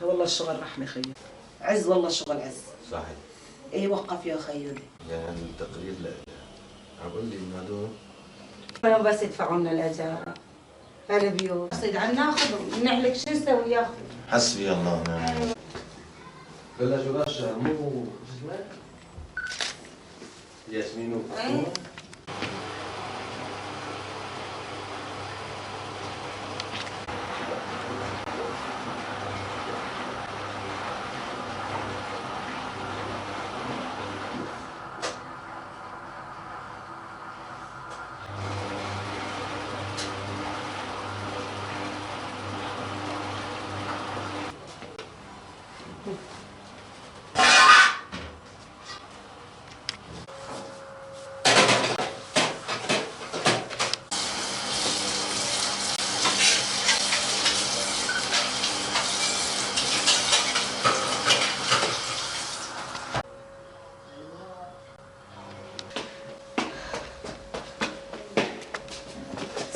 والله الشغل رحمة خيي، عز والله الشغل عز. صحيح. ايه وقف يا خيي. يعني التقرير لا عم بقول لي انه هدول بس يدفعوا لنا الاجار هالبيوت صيد عنا ناخذ نعلك شو نسوي ياخذ. حسبي الله ونعم الوكيل. بلشوا رشا مو شو اسمها؟ ياسمين وفاطمة.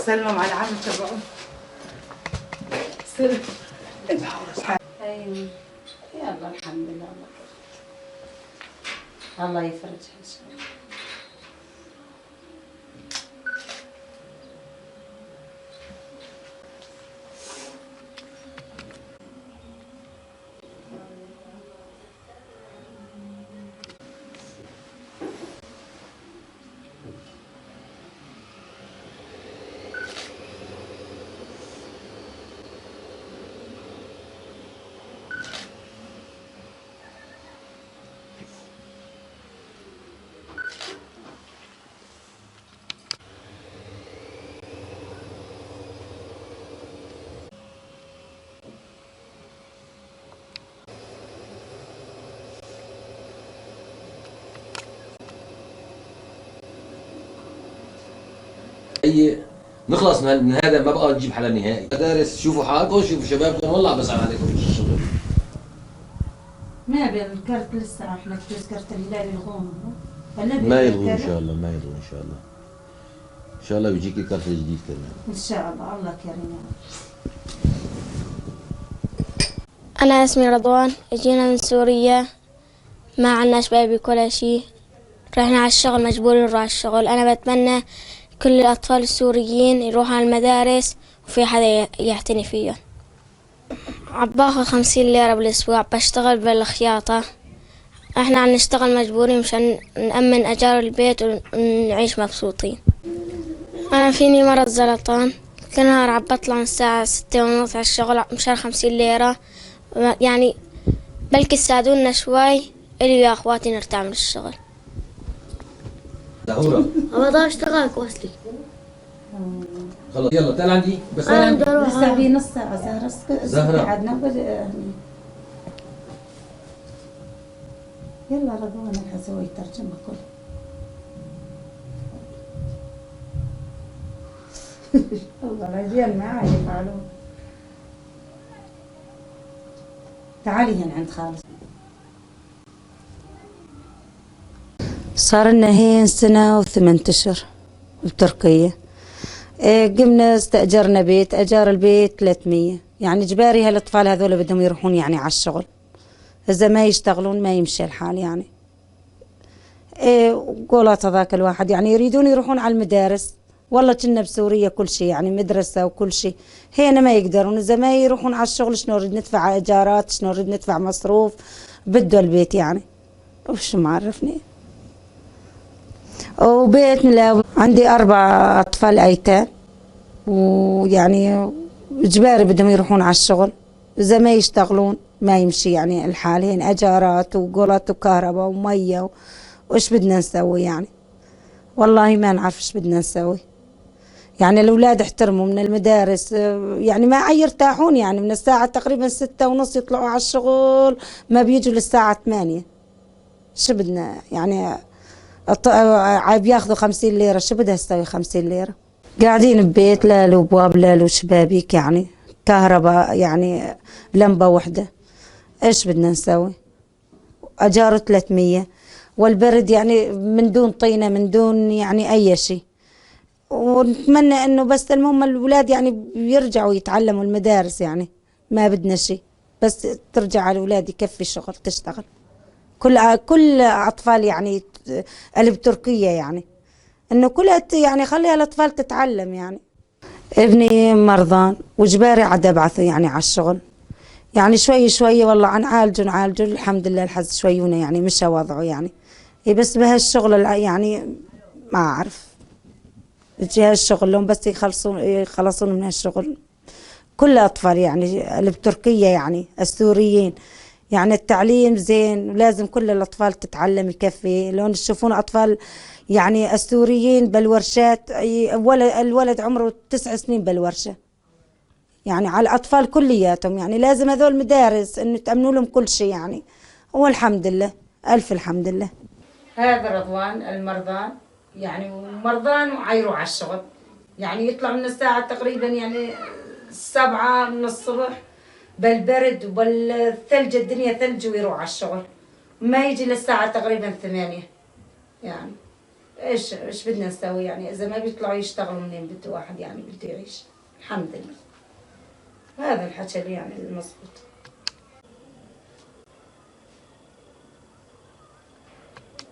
سلموا على العم تبعه. سلم. ايوه يلا الحمد لله، الله كريم. الله يفرجها ان شاء الله. اي نخلص من هذا، ما بقى نجيب حلا نهائي. مدارس شوفوا حالكم، شوفوا شبابكم، والله بزعل عليكم في الشغل. ما بين الكرت لسه احنا بجوز كرت الهلال يلغونه. ما يلغون ان شاء الله، ما يلغون ان شاء الله. ان شاء الله بيجيك الكرت الجديد كمان. ان شاء الله، الله كريم. انا اسمي رضوان، اجينا من سوريا، ما عندناش بيبي ولا شيء، رحنا على الشغل مجبورين نروح على الشغل. انا بتمنى كل الأطفال السوريين يروحوا على المدارس وفي حدا يعتني فيهم. عم باخذ 50 ليرة بالأسبوع، بشتغل بالخياطة. احنا عم نشتغل مجبورين مشان نأمن أجار البيت ونعيش مبسوطين. أنا فيني مرض سرطان، كل نهار عم بطلع من الساعة 6:30 على الشغل مشان 50 ليرة، يعني بلكي تساعدونا شوي إلي ويا أخواتي نرتاح من الشغل. زهورة. ما بقدر اشتغل كويس. خلص يلا تعال عندي، بس تعال عندي. لسه في نص ساعة زهرة. زهرة. قعدنا يلا رضوان رح اسوي ترجمة كل. الله العجال معي يفعلون. تعالي هنا عند خالص. صار لنا هين سنة وثمان أشهر بتركيا. قمنا استأجرنا بيت، أجار البيت 300، يعني إجباري هالأطفال هذول بدهم يروحون يعني على الشغل، إذا ما يشتغلون ما يمشي الحال يعني. قولات هذاك الواحد يعني يريدون يروحون على المدارس، والله كنا بسوريا كل شيء يعني مدرسة وكل شيء، هنا ما يقدرون إذا ما يروحون على الشغل. شنو نريد ندفع إيجارات، شنو نريد ندفع مصروف، بده البيت يعني، وش معرفني. وبيت لا، عندي 4 أطفال أيتام، ويعني إجباري بدهم يروحون على الشغل، إذا ما يشتغلون ما يمشي يعني الحال. هنا أجارات وقولات وكهرباء ومية وإيش بدنا نسوي يعني، والله ما نعرف إيش بدنا نسوي يعني. الأولاد احترموا من المدارس يعني، ما يرتاحون يعني، من الساعة تقريبا 6:30 يطلعوا على الشغل، ما بيجوا للساعة 8. شو بدنا يعني؟ بياخذوا 50 ليرة، شو بدها تسوي 50 ليرة؟ قاعدين ببيت لا له ابواب لا له شبابيك يعني، كهرباء يعني لمبة وحدة، ايش بدنا نسوي؟ اجاره 300، والبرد يعني من دون طينة، من دون يعني اي شيء. ونتمنى انه بس المهم الاولاد يعني بيرجعوا يتعلموا المدارس يعني، ما بدنا شيء. بس ترجع على الأولاد يكفي شغل تشتغل. كل أطفال يعني اللي بتركيا يعني إنه كلها يعني خليها الأطفال تتعلم يعني. ابني مرضان وجباري عاد أبعثه يعني على الشغل، يعني شوي شوي والله عن عالجه نعالجه الحمد لله الحز شويونه يعني مشى وضعه يعني. إيه بس بهالشغل يعني ما أعرف تجي هالشغل لهم بس يخلصون من هالشغل. كل الأطفال يعني اللي بتركيا يعني السوريين يعني التعليم زين، ولازم كل الأطفال تتعلم يكفي. لون تشوفون أطفال يعني السوريين بالورشات، الولد عمره 9 سنين بالورشة، يعني على الأطفال كلياتهم يعني لازم هذول مدارس إنه تأمنوا لهم كل شيء يعني. والحمد لله ألف الحمد لله. هذا رضوان المرضان يعني مرضان وعيروح على الشغل، يعني يطلع من الساعة تقريبا يعني 7 من الصبح بالبرد وبالثلج، الدنيا ثلج، ويروح على الشغل ما يجي للساعة تقريبا 8. يعني ايش بدنا نسوي يعني اذا ما بيطلعوا يشتغلوا منين بده واحد يعني بده يعيش؟ الحمد لله. هذا الحكي اللي يعني المزبوط.